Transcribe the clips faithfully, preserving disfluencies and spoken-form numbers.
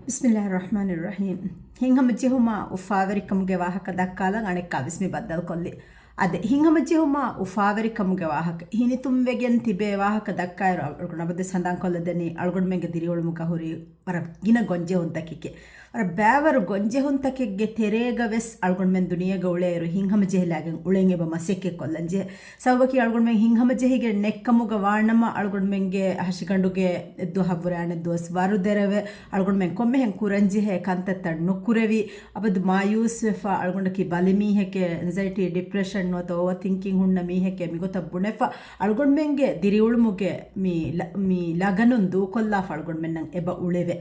ބިސްމިﷲިއްރަޙްމާނިއްރަޙީމް. ހިތްހަމަޖެހުމާ އުފާވެރިކަމުގެ ވާހަކަ ދައްކާލަން އަނެއްކާވެސް މި ބައްދަލުކޮށްލި. އަދި ހިތްހަމަޖެހުމާ އުފާވެރިކަމުގެ ވާހަކަ ހިނިތުންވެގެން ތިބޭ ވާހަކަ ދައްކާއިރު، އަޅުގަނޑު އަބަދުވެސް ހަނދާންކޮށްލަދެނީ އަޅުގަނޑުމެންގެ ދިރިއުޅުމުގަ ހުރި ވަރަށް ގިނަ ގޮންޖެހުންތަކެކޭ. ވަރަށް ބައިވަރު ގޮންޖެހުންތަކެއްގެ ތެރޭގަ ވެސް އަޅުގަނޑުމެން ދުނިޔޭގަ އުޅޭއިރު ހިތްހަމަޖެހިލާގެން އުޅެން އެބަ މަސައްކަތް ކޮށްލަން ޖެހޭ. ސަބަބަކީ އަޅުގަނޑުމެން ހިތްހަމަޖެހިގެން ނެއްކަމުގަ ވާނަމަ އަޅުގަނޑުމެންގެ ހަށިގަނޑުގެ އެއްދުވަހަށްވުރެ އަނެއްދުވަސް ވަރު ދެރަވެ، އަޅުގަނޑުމެން ކޮންމެހެން ކުރަންޖެހޭ ކަންތައްތައް ނުކުރެވި، އަބަދު މާޔޫސްވެފަ، އަޅުގަނޑަކީ ބަލިމީހެކޭ، އެންޒައިޓީ، ޑިޕްރެޝަން ނުވަތަ އޯވަރ ތިންކިން ހުންނަ މީހެކޭ މިގޮތަށް ބުނެފަ، އަޅުގަނޑުމެންގެ ދިރިއުޅުމުގެ މި ލަ-، މި ލަގަނުން ދޫކޮށްލާފަ އަޅުގަނޑުމެންނަށް އެބަ އުޅެވޭ.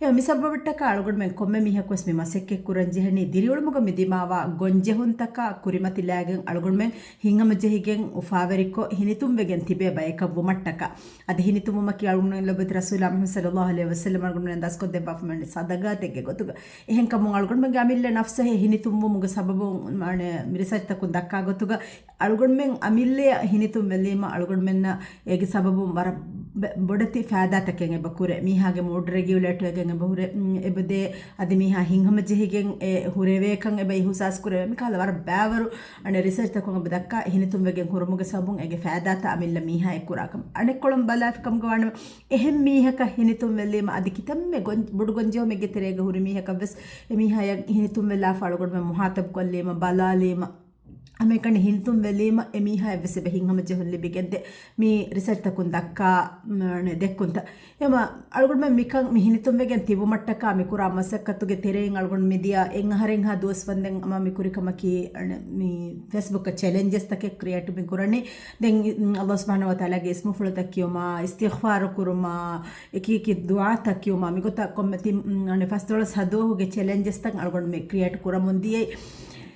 އެ މި ސަބަބަށްޓަކާ އަޅުގަނޑުމެން ކޮންމެ މީހަކުވެސް މި މަސައްކަތް ކުރަން ޖެހެނީ ދިރިއުޅުމުގަ މި ދިމާވާ ގޮންޖެހުންތަކާ ކުރިމަތިލާގެން އަޅުގަނޑުމެން ހިތްހަމަޖެހިގެން އުފާވެރިކޮށް ހިނިތުންވެގެން ތިބޭ ބަޔަކަށް ވުމަށްޓަކާ. އަދި ހިނިތުންވުމަކީ އަޅުގަނޑުމެން ލޮބުވެތި ރަސޫލާ މުޙައްމަދު ޞައްލައްލާހު ޢަލައިހި ވަސައްލަމް އަޅުގަނޑުމެން ދަސްކޮށްދެއްވާފަ މިވަނީ ސަދަގާތެއްގެ ގޮތުގަ. އެހެންކަމުން އަޅުގަނޑުމެންގެ އަމިއްލަ ނަފްސެހޭ ހިނިތުންވުމުގެ ސަބަބުން، މާނަ، މި ރިސަރޗްތަކުން ދައްކާ ގޮތުގަ އަޅުގަނޑުމެން އަމިއްލައަށް ހިނިތުންވެލީމަ އަޅުގަނޑުމެންނަށް އޭގެ ސަބަބުން ވަރަށް ބެ-، ބޮޑެތި ފައިދާތަކެއް އެބަ ކުރޭ. މީހާގެ މޫޑް ރެގިއުލޭޓްވެގެން އެބަ ހުރޭ، އުން، އެބަދޭ. އަދި މީހާ ހިތްހަމަޖެހިގެން އެ ހުރެވޭކަން އެބަ އިހުސާސް ކުރޭ. މިކަހަލަ ވަރަށް ބައިވަރު އަނެއް ރިސަރޗްތަކުން އެބަ ދައްކާ ހިނިތުންވެގެން ހުރުމުގެ ސަބަބުން އޭގެ ފައިދާތައް އަމިއްލަ މީހާއަށް ކުރާކަމަށް. އަނެއްކޮޅުން ބަލާފި ކަމުގަ ވާނަމަ، އެހެން މީހަކަށް ހިނިތުންވެލީމަ އަދި ކިތަންމެ ގޮން-، ބޮޑު ގޮންޖެހުމެއްގެ ތެރޭގަ ހުރި މީހަކަށްވެސް އެ މީހާއަށް ހިނިތުންވެލާފަ އަޅުގަނޑުމެން މުހާތަބް ކޮށްލީމަ، ބަލާލީމަ، ހަމައެކަނި ހިނިތުންވެލީމަ އެ މީހާއަށްވެސް އެބަ ހިތްހަމަޖެހުން ލިބިގެންދޭ. މި ރިސަރޗްތަކުން ދައްކާ، މާނަ، ދެއްކުންތައް. އެމަ އަޅުގަނޑުމެން މިކަން މި ހިނިތުންވެގެން ތިބުމަށްޓަކާ މި ކުރާ މަސައްކަތުގެ ތެރެއިން އަޅުގަނޑު މިދިޔަ އެއް އަހަރެއްހާ ދުވަސް ވަންދެން އަމާ މި ކުރި ކަމަކީ، މި ފޭސްބުކަށް ޗެލެންޖެސްތަކެއް ކްރިއޭޓް މި ކުރަނީ. ދެން އައްލާހު ސުބްޙާނަހޫ ވަތަޢާލާގެ އިސްމުފުޅުތައް ކިޔުމާ، އިސްތިޣްފާރު ކުރުމާ، އެކި އެކި ދުޢާތައް ކިޔުމާ، މިގޮތަށް ކޮންމެ ތި-، މް، ފަސްދޮޅަސް ހަ ދުވަހުގެ ޗެލެންޖެސްތައް އަޅުގަނޑު މި ކްރިއޭޓް ކުރަމުން ދިޔައީ.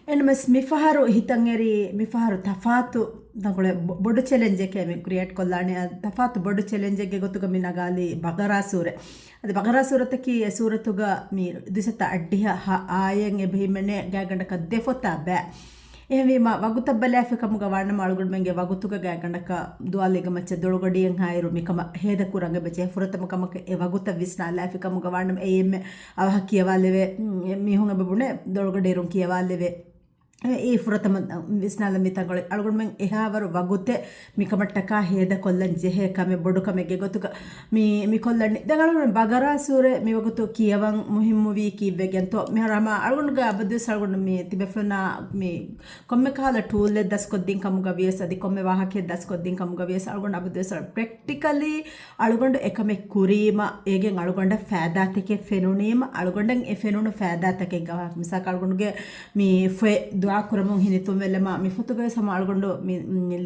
އެންމެސް މިފަހަރު ހިތަށް އެރީ، މިފަހަރު ތަފާތު ތަންކޮޅެއް ބޮ-، ބޮޑު ޗެލެންޖެކޭ މި ކްރިއޭޓް ކޮށްލާނެ. އަ، ތަފާތު ބޮޑު ޗެލެންޖެއްގެ ގޮތުގަ މި ނަގާލީ ބަޤަރާ ސޫރަ. އަދި ބަޤަރާ ސޫރަތަކީ އެ ސޫރަތުގަ މި ދުސަތަ އައްޑިހަ ހަ އާޔަތް އެބަ ހިމެނޭ ގާތްގަނޑަކަށް ދެ ފޮތާ ބައި. އެހެންވީމަ، ވަގުތަށް ބަލާފި ކަމުގަ ވާނަމަ އަޅުގަނޑުމެންގެ ވަގުތުގަ ގާތްގަނޑަކަށް ދުވާލީގެ މައްޗަށް ދޮޅުގަޑިއެއް ހާއިރު މިކަމަށް ހޭދަކުރަން އެބަޖެހޭ. ފުރަތަމަ ކަމަކަށް އެ ވަގުތަށް ވިސްނާލާފި ކަމުގަ ވާނަމަ އެއީ އެންމެ އަވަހަށް ކިޔަވާލެވޭ، މް، މީހުން އެބަ ބުނޭ ދޮޅުގަޑިއިރުން ކިޔަވާލެވޭ. އެ، އެ ފުރަތަމަ ވިސްނާލަން މި ތަންކޮޅެއް. އަޅުގަނޑުމެން އެހާވަރު ވަގުތެއް މިކަމަށްޓަކާ ހޭދަކޮށްލަން ޖެހޭ ކަމެއް ބޮޑު ކަމެއްގެ ގޮތުގަ މި، މި ކޮށްލަނީ. ދެން އަޅުގަނޑު ބަޤަރާ ސޫރަ މިވަގުތު ކިޔަވަން މުހިއްމުވީ ކީއްވެގެންތޯ؟ މިހާރު ހަމަ އަޅުގަނޑުގެ އަބަދުވެސް އަޅުގަނޑު މި ތިބޭފުޅުންނާ މި ކޮންމެ ކަހަލަ ޓޫލެއް ދަސްކޮށްދިން ކަމުގަ ވިޔަސް، އަދި ކޮންމެ ވާހަކައެއް ދަސްކޮށްދިން ކަމުގަ ވިޔަސް، އަޅުގަނޑު އަބަދުވެސް ޕްރެކްޓިކަލީ އަޅުގަނޑު އެކަމެއް ކުރީމަ، އޭގެން އަޅުގަނޑަށް ފައިދާތަކެއް ފެނުނީމަ، އަޅުގަނޑަށް އެ ފެނުނު ފައިދާތަކެއްގެ ވާހަކަ. މިސާލަކަށް އަޅުގަނޑުގެ މި ފޮތް ދުޢާ ކުރަމުން ހިނިތުންވެލެމާ، މި ފޮތުގަވެސް ހަމަ އަޅުގަނޑު މި، މި،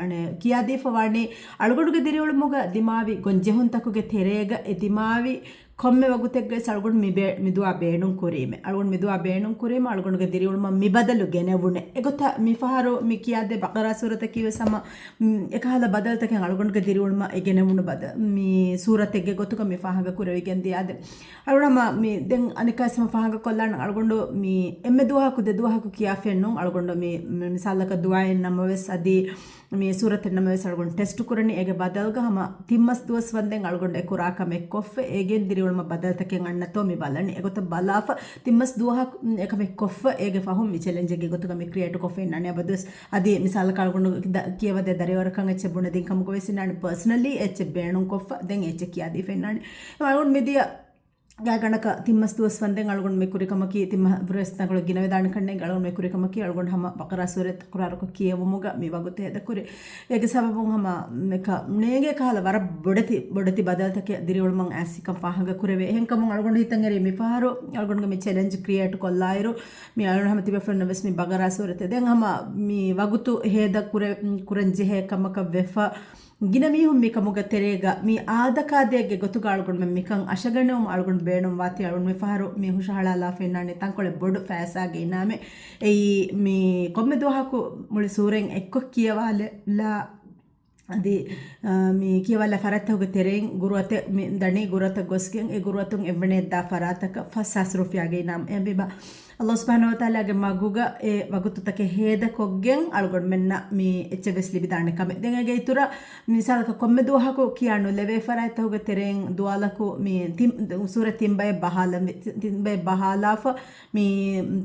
އަނެ، ކިޔާދީފަ ވާނީ، އަޅުގަނޑުގެ ދިރިއުޅުމުގަ ދިމާވި ގޮންޖެހުންތަކުގެ ތެރޭގަ އެ ދިމާވި ކޮންމެ ވަގުތެއްގަވެސް އަޅުގަނޑު މި ބޭ-، މި ދުޢާ ބޭނުން ކުރީމެ. އަޅުގަނޑު މި ދުޢާ ބޭނުން ކުރީމަ، އަޅުގަނޑުގެ ދިރިއުޅުމަށް މި ބަދަލު ގެނެވުނެ. އެގޮތަށް މިފަހަރު މި ކިޔާދޭ ބަޤަރާ ސޫރަތަކީވެސް ހަމަ، މް، އެކަހަލަ ބަދަލުތަކެއް އަޅުގަނޑުގެ ދިރިއުޅުމަށް އެ ގެނެވުނު ބަދަ-، މި ސޫރަތެއްގެ ގޮތުގަ މި ފާހަގަ ކުރެވިގެން ދިޔާދޭ. އަޅުގަނޑު ހަމަ މި ދެން އަނެއްކާވެސް ހަމަ ފާހަގަ ކޮށްލާނަން އަޅުގަނޑު މި އެންމެ ދުވަހަކު ދެ ދުވަހަކު ކިޔާފައެއް ނޫން. އަޅުގަނޑު މި، މި މިސާލަކަށް ދުޢާއެއް ނަމަވެސް އަދި މި ސޫރަތެއް ނަމަވެސް އަޅުގަނޑު ޓެސްޓު ކުރަނީ. އޭގެ ބަދަލުގަ ހަމަ ތިން މަސް ދުވަސް ވަންދެން އަޅުގަނޑު އެ ކުރާ ކަމެއް ކޮށްފަ، އޭގެން ދިރިއުޅުމަށް ބަދަލުތަކެއް އަންނަތޯ މި ބަލަނީ. އެގޮތަށް ބަލާފަ، ތިން މަސް ދުވަހަކު އެކަމެއް ކޮށްފަ، އޭގެ ފަހުން މި ޗެލެންޖެއްގެ ގޮތުގަ މި ކްރިއޭޓް ކޮށްފަ އިންނާނެ. އަބަދުވެސް އަދި މިސާލަކަށް އަޅުގަނޑު ދަ-، ކިޔަވަދޭ ދަރިވަރަކަށް އެއްޗެއް ބުނެދިން ކަމުގަވެސް އިންނާނެ. ޕާސަނަލީ އެއްޗެއް ބޭނުން ކޮށްފަ، ދެން އެއްޗެއް ކިޔާދީފަ އިންނާނެ. އަޅުގަނޑު މިދިޔަ ގާތްގަނޑަކަށް ތިން މަސް ދުވަސް ވަންދެން އަޅުގަނޑު މި ކުރި ކަމަކީ، ތިން މަ-، ބުރަސް ތަންކޮޅެއް ގިނަވެދާނެ ކަންނޭނގެ އަޅުގަނޑު މި ކުރި ކަމަކީ، އަޅުގަނޑު ހަމަ ބަޤަރާ ސޫރަތް ތަކުރާރުކޮށް ކިޔެވުމުގަ މި ވަގުތު ހޭދަކުރި. އޭގެ ސަބަބުން ހަމަ މިކަ-، ނޭނގޭ ކަހަލަ ވަރަށް ބޮޑެތި، ބޮޑެތި ބަދަލުތަކެއް ދިރިއުޅުމަށް އައިސްކަން ފާހަގަ ކުރެވޭ. އެހެންކަމުން އަޅުގަނޑު ހިތަށް އެރީ މިފަހަރު އަޅުގަނޑުގެ މި ޗެލެންޖް ކްރިއޭޓް ކޮށްލާއިރު، މި އަޅުގަނޑު ހަމަ ތިބޭފުޅުންނަށް ވެސް މި ބަޤަރާ ސޫރަތެއް ދެން ހަމަ މި ވަގުތު ހޭދަ ކުރެ-، ކުރަން ޖެހޭ ކަމަކަށް ވެފަ، ގިނަ މީހުން މިކަމުގެ ތެރޭގަ މި އާދަކާދޭގެ ގޮތުގަ އަޅުގަނޑުމެން މިކަން އަށަގަނެވުމަށް އަޅުގަނޑު ބޭނުންވާތީ، އަޅުގަނޑު މިފަހަރު މި ހުށަހަޅާލާފަ އިންނާނެ ތަންކޮޅެއް ބޮޑު ފައިސާގެ އިނާމެއް. އެއީ މި ކޮންމެ ދުވަހަކު މުޅި ސޫރަތް އެއްކޮށް ކިޔަވާލާ އަދި، އާ، މި ކިޔަވާލާ ފަރާތްތަކުގެ ތެރެއިން ގުރުއަތެއް މި ދަނީ، ގުރުއަތަށް ގޮސްގެން އެ ގުރުއަތުން އެއްވަނައަށް ދާ ފަރާތަކަށް ފަސް ހާސް ރުފިޔާގެ އިނާމް. އެހެންވީމަ، ﷲ ސުބްޙާނަހޫ ވަތަޢާލާގެ މަގުގަ އެ ވަގުތުތަކެއް ހޭދަކޮށްގެން އަޅުގަނޑުމެންނަށް މި އެއްޗެއް ވެސް ލިބިދާނެ ކަމެއް. ދެން އޭގެ އިތުރަށް މިސާލަކަށް ކޮންމެ ދުވަހަކު ކިޔާ ނުލެވޭ ފަރާތްތަކުގެ ތެރެއިން ދުވާލަކު މި ތިން، ސޫރަ ތިން ބައެއް ބަހާލަން، ތިން ބައެއް ބަހާލާފަ، މި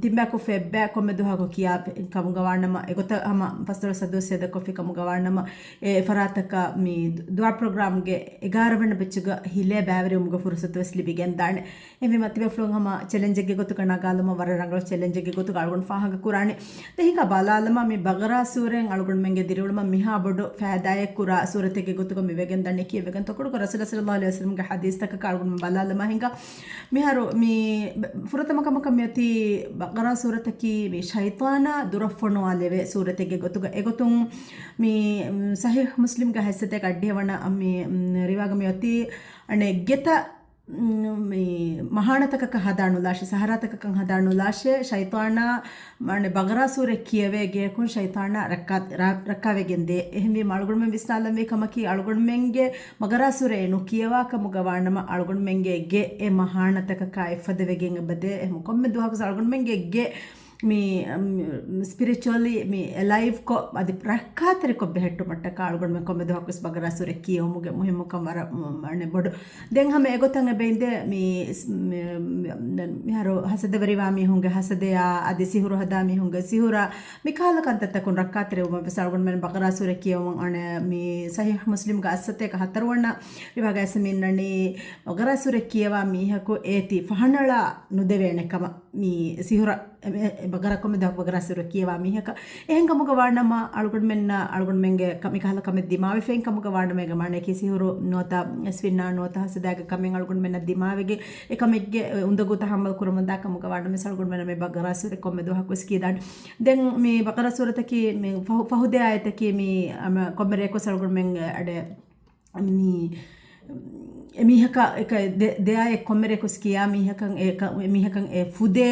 ތިން ބަޔަކު ފެއްބައި ކޮންމެ ދުވަހަކު ކިޔާ ކަމުގަ ވާނަމަ، އެގޮތަށް ހަމަ ފަސްދޮޅަސް ސަދުވަސް ހޭދަކޮށްފި ކަމުގަ ވާނަމަ، އެ ފަރާތަކަށް މި ދުޢާ ޕްރޮގްރާމްގެ އެގާރަ ވަނަ ބެޗުގަ ހިލޭ ބައިވެރިވުމުގެ ފުރުސަތު ވެސް ލިބިގެންދާނެ. އެހެންވީމަ، ތިބޭފުޅުން ހަމަ ޗެލެންޖެއްގެ ގޮތުގަ ނަގާލުމަށް ވަރަށް ރަނގަޅު ޗެލެންޖެއްގެ ގޮތުގަ އަޅުގަނޑު ފާހަގަ ކުރާނެ. ދެން ހިނގާ ބަލާލަމާ، މި ބަގަރާ ސޫރައިން އަޅުގަނޑުމެންގެ ދިރިއުޅުމަށް މިހާ ބޮޑު ފައިދާއެއް ކުރާ ސޫރަތެއްގެ ގޮތުގަ މި ވެގެން ދަނީ ކިޔެވިގެން. ތަކުޑުކޮށް ރަސޫލާ ޞައްލައްލާހު ޢަލައިހި ވަސައްލަމްގެ ޙަދީޘްތަކަކަށް އަޅުގަނޑު ބަލާލަމާ ހިނގާ. މިހާރު މި ފުރަތަމަ ކަމަކަށް މިއޮތީ ބަގަރާ ސޫރަތަކީ މި ޝައިޠާނާ ދުރަށް ފޮނުވާލެވޭ ސޫރަތެއްގެ ގޮތުގަ. އެގޮތުން މި ޞަޙީޙު މުސްލިމްގެ ހައްސަތޭކަ އަށްޑިހަ ވަނަ މި ރިވާގަ މިއޮތީ އަނެއް ގެތައް މި މަހާނަތަކަކަށް ހަދާނުލާށޭ، ސަހަރާތަކަކަށް ހަދާނުލާށޭ، ޝައިޠާނާ މާނެ ބަގަރާ ސޫރަ ކިޔެވޭ ގެޔަކުން ޝައިޠާނާ ރައްކާ-، ރާ-، ރައްކާވެގެން ދޭ. އެހެންވީމަ އަޅުގަނޑުމެން ވިސްނާލަންވީ ކަމަކީ، އަޅުގަނޑުމެންގެ ބަގަރާ ސޫރައެއް ނުކިޔަވާ ކަމުގަ ވާނަމަ، އަޅުގަނޑުމެންގެ ގެ އެ މަހާނަތަކަކާ އެއްފަދަވެގެން އެބަދޭ. އެހެން ކޮންމެ ދުވަހަކު އަޅުގަނޑުމެންގެ ގެ މި، މި ސްޕިރިޗުއަލީ މި އެލައިވްކޮށް، އަދި ރައްކާތެރިކޮށް ބެހެއްޓުމަށްޓަކާ އަޅުގަނޑުމެން ކޮންމެ ދުވަހަކުވެސް ބަގަރާ ސޫރަ ކިޔެވުމުގެ މުހިއްމުކަން ވަރަށް، މަ-، މަ-، ބޮޑު. ދެން ހަމަ އެގޮތަށް އެބައިނދެ މި، މި، މި، މިހާރު ހަސަދަވެރިވާ މީހުންގެ ހަސަދަޔާ، އަދި ސިހުރު ހަދާ މީހުންގެ ސިހުރާ، މި ކަހަލަ ކަންތައްތަކުން ރައްކާތެރިވުމަށް ވެސް އަޅުގަނޑުމެން ބަގަރާ ސޫރަ ކިޔެވުމަށް އަނެއް މި ޞަޙީޙު މުސްލިމްގެ އައްސަތޭކަ ހަތަރުވަނަ ރިވާގައި މިންނަނީ، ބަގަރާ ސޫރަ ކިޔަވާ މީހަކު އޭތި ފަހަނަޅާ ނުދެވޭނެ ކަމަށް. މި ސިހުރަ، އެ، އެ، ބަގަރާ ކޮންމެ ދުވަހަކު ބަގަރާ ސޫރަ ކިޔަވާ މީހަކަށް. އެހެން ކަމުގަ ވާނަމަ އަޅުގަނޑުމެންނަށް، އަޅުގަނޑުމެންގެ ކަ-، މި ކަހަލަ ކަމެއް ދިމާވެފައިން ކަމުގަ ވާނަމަ، އޭގެ މާނަޔަކީ ސިހުރު ނުވަތަ އެސްފިންނާ ނުވަތަ ހަސަދާގެ ކަމެއް އަޅުގަނޑުމެންނަށް ދިމާވެގެން، އެ ކަމެއްގެ އުނދަގޫ ތަޙައްމަލް ކުރަމުންދާ ކަމުގަ ވާނަމަ ވެސް އަޅުގަނޑުމެންނަށް މި ބަގަރާ ސޫރަ ކޮންމެ ދުވަހަކު ވެސް ކިޔާދާނެ. ދެން މި ބަގަރާ ސޫރަތަކީ މި ފަހު-، ފަހު ދެ އާޔަތަކީ މި، އަމަ، ކޮންމެ ރެއަކުވެސް އަޅުގަނޑުމެން އަޑެ މި އެމީހަކަށް އެކަ ދެ-، ދެއާ އެއް ކޮންމެރެކުސް ކިޔާ މީހަކަށް އެ ކަ-، އެމީހަކަށް އެ ފުދޭ،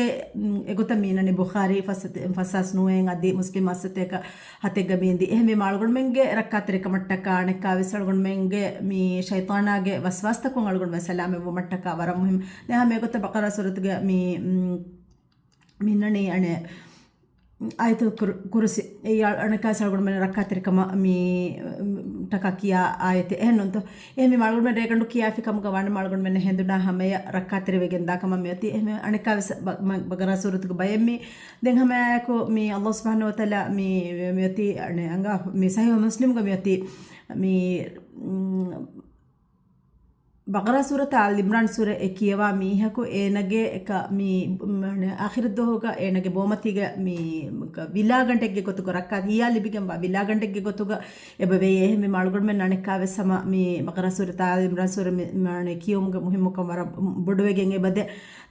އެގޮތަށް މީނަނީ ބުޚާރީ ފަސް-، ފަސްސާސް ނުވައެއް އަދި މުސްލިމް އައްސަތޭކަ ހަތެއްގަ މީންދީ. އެހެންވީމަ އަޅުގަނޑުމެންގެ ރައްކާތެރިކަމަށްޓަކާ އަނެއްކާވެސް އަޅުގަނޑުމެންގެ މި ޝައިޠާނާގެ ވަސްވާސްތަކުން އަޅުގަނޑުމެން ސަލާމަތްވުމަށްޓަކާ ވަރަށް މުހިންމު. ދެން ހަމަ އެގޮތަށް ބަޤަރާ ސޫރަތުގެ މި، މި މިންނަނީ އަނެއް އާޔަތުލް ކުރު-، ކުރުސި. އެއީ އަ-، އަނެއްކާވެސް އަޅުގަނޑުމެން ރައްކާތެރިކަމަށް މި، މް، ޓަކާ ކިޔާ އާޔަތެއް. އެހެންނޫންތޯ؟ އެހެންވީމަ އަޅުގަނޑުމެން ރޭގަނޑު ކިޔާފި ކަމުގަ ވާނަމަ އަޅުގަނޑުމެންނަށް ހެނދުނާ ހަމަޔަށް ރައްކާތެރިވެގެން ދާ ކަމަށް މިއޮތީ. އެހެން އަނެއްކާވެސް ބަ-، މަ-، ބަޤަރާ ސޫރަތުގެ ބައެއް މި. ދެން ހަމައެކު މި ﷲ ސުބްޙާނަހޫ ވަތަޢާލާ މި، މިއޮތީ އަނެއް އަނގާ މި ޞަޙީޙު މުސްލިމްގަ މިއޮތީ މި، މް، ބަޤަރާ ސޫރަތާ އާލް އިމްރާން ސޫރަ އެ ކިޔަވާ މީހަކު އޭނަގެ އެކަ މި، މަ-، އާޚިރަތްދުވަހުގަ އޭނަގެ ބޯމަތީގަ މި ވިލާގަނޑެއްގެ ގޮތުގަ ރައްކާ ހިޔާ ލިބިގެންވާ ވިލާގަނޑެއްގެ ގޮތުގަ އެބަ ވެޔޭ. އެހެންވީމަ އަޅުގަނޑުމެން އަނެއްކާވެސް ހަމަ މި ބަޤަރާ ސޫރަތާ އާލް އިމްރާން ސޫރަ މި، މާނަ ކިޔުމުގެ މުހިއްމުކަން ވަރަށް ބޮޑުވެގެން އެބަދޭ.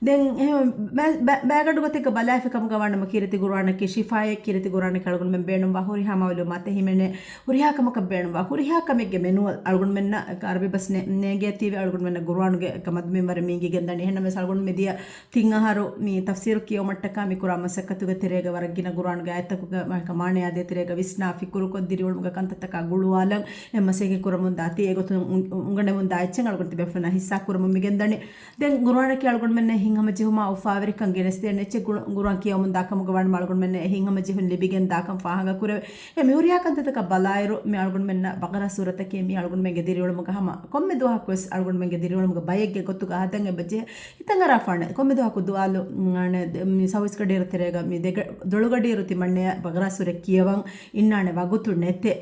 ދެން އެހެން ބަ-، ބަ-، ބައިގަނޑު ގޮތެއްގަ ބަލާފި ކަމުގަ ވާނަމަ ކީރިތި ޤުރުއާނަކީ ޝިފާއެއް، ކީރިތި ޤުރުއާނަކީ އަޅުގަނޑުމެން ބޭނުންވާ ހުރިހާ މަޢުލޫމާތެއް ހިމެނޭ، ހުރިހާ ކަމަކަށް ބޭނުންވާ ހުރިހާ ކަމެއްގެ މެނުއަލް އަޅުގަނޑުމެންނަށް އަރަބި ބަސް ނޭ-، ނޭނގޭތީވެ އަޅުގަނޑުމެންނަށް ޤުރުއާނުގެ މަދުމިންވަރެއް މީގެގެން ދަނީ. އެހެންނަމަވެސް އަޅުގަނޑު މިދިޔަ ތިން އަހަރު މި ތަފްސީރު ކިޔުމަށްޓަކާ މި ކުރާ މަސައްކަތުގެ ތެރޭގަ ވަރަށް ގިނަ ޤުރުއާނުގެ އާޔަތްތަކުގެ މާ-، މާނަޔާ ދޭތެރޭގަ ވިސްނާ ފިކުރުކޮށް ދިރިއުޅުމުގެ ކަންތައްތަކާ ގުޅުވާލަން އެ މަސައްކަތް ކުރަމުން ދާތީ. އެގޮތުން އުން-، އުން-، އުނގަނެމުން ދާ އެއްޗެއް އަޅުގަނޑު ތިބޭފުޅުންނާ ހިއްސާ ކުރަމުން މިގެންދަނީ. ދެން ޤުރުއާނަކީ އަޅުގަނޑުމެންނަށް ހިތްހަމަޖެހުމާ އުފާވެރިކަން ގެނެސްދޭނެ އެއްޗެއް. ޤުރު-، ޤުރުއާން ކިޔަވަމުން ދާ ކަމުގަ ވާނަމަ އަޅުގަނޑުމެންނަށް އެ ހިތްހަމަޖެހުން ލިބިގެން ދާކަން ފާހަގަ ކުރެވޭ. އެ މި ހުރިހާ ކަންތައްތަކަށް ބަލާއިރު، މި އަޅުގަނޑުމެންނަށް ބަޤަރާ ސޫރަތަކީ މި އަޅުގަނޑުމެންގެ ދިރިއުޅުމުގަ ހަމަ ކޮންމެ ދުވަހަކުވެސް އަޅުގަނޑުމެންގެ ދިރިއުޅުމުގެ ބައެއްގެ ގޮތުގަ ހަދަން އެބަޖެހޭ. ހިތަށް އަރާފާނެ ކޮންމެ ދުވަހަކު ދުވާލު، އަނެއް، މި ސައުވީސް ގަޑިއިރު ތެރޭގަ މި ދެ ގަ-، ދޮޅު ގަޑިއިރު ތިމަންނަޔަށް ބަޤަރާ ސޫރަ ކިޔަވަން އިންނާނެ ވަގުތު ނެތޭ.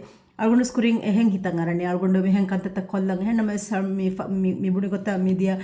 އަޅުގަނޑު ކުރިން އެހެން ހިތަށް އަރަނީ. އަޅުގަނޑު މިހެން ކަންތައްތައް ކޮށްލަން. އެހެންނަމަވެސް މި ފަ-، މި، މި ބުނި ގޮތަށް މިދިޔަ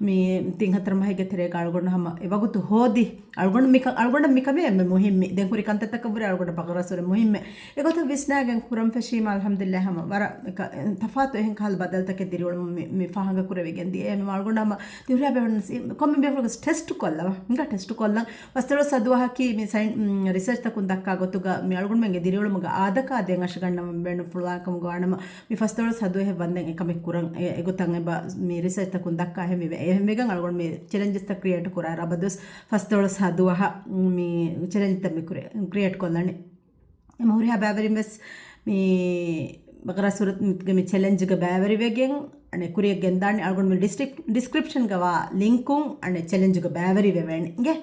މި ތިން ހަތަރު މަހެއްގެ ތެރޭގަ އަޅުގަނޑު ހަމަ އެ ވަގުތު ހޯދި. އަޅުގަނޑު މިކަ-، އަޅުގަނޑަށް މިކަމޭ އެންމެ މުހިއްމީ. ދެން ހުރި ކަންތައްތަކަށްވުރެ އަޅުގަނޑަށް ބަޤަރާ ސޫރަ މުހިއްމޭ. އެގޮތަށް ވިސްނާގެން ކުރަން ފެށީމަ، އަލްޙަމްދުލިއްލާހް، ހަމަ ވަރަށް އެކަ-، ތަފާތު އެހެން ކަހަލަ ބަދަލުތަކެއް ދިރިއުޅުމުން މި، މި ފާހަގަ ކުރެވިގެން ދިޔަ. އެ މި އަޅުގަނޑު ހަމަ ތިހުރިހާ ބޭފުޅުން ކޮންމެ ބޭފުޅުން ޓެސްޓް ކޮށްލަވާ. ހިނގާ ޓެސްޓް ކޮށްލަން. ފަސްދޮޅަސް ސަދުވަހަކީ މި ސައިން-، މް، ރިސަރޗްތަކުން ދައްކާ ގޮތުގަ މި އަޅުގަނޑުމެންގެ ދިރިއުޅުމުގެ އާދަކާ ދެން އަށަގަންނަވަން ބޭނުންފުޅުވާ ކަމުގަ ވާނަމަ، މި ފަސްދޮޅަސް ސަދުވަހެއް ވަންދެން އެކަމެއް ކުރަން. އެ، އެގޮތަށް އެބަ މި ރިސަރޗްތަކުން ދައްކާ. އެހެންވެ، އެހެންވެގެން އަޅުގަނޑު މި ޗެލެންޖަސްތައް ކްރިއޭޓް ކުރާ ރަބަދުސް ފަސްދޮޅަސް ސަދުވަހަށް މި ޗެލެންޖްތައް މި ކުރި-، ކްރިއޭޓް ކޮށްލަނީ. އެމަ ހުރިހާ ބައިވެރިން ވެސް މި ބަގަރާ ސޫރަތުގެ މި ޗެލެންޖުގަ ބައިވެރިވެގެން އަނެއް ކުރިއަށް ގެންދާނެ. އަޅުގަނޑު މި ޑިސްކްރިޕް-، ޑިސްކްރިޕްޝަންގަ ވާ ލިންކުން އަނެއް ޗެލެންޖުގަ ބައިވެރިވެވޭނެ. އިނގޭ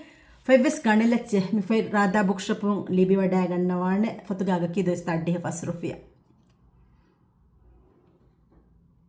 ފޮތްވެސް ގަނެލައްޗޭ. މި ފޮތް ރާދާ ބުކްޝޮޕުން ލިބިވަޑައިގަންނަވާނެ. ފޮތުގެ އަގަކީ ދުވެސް އަށްޑިހަ ފަސް ރުފިޔާ.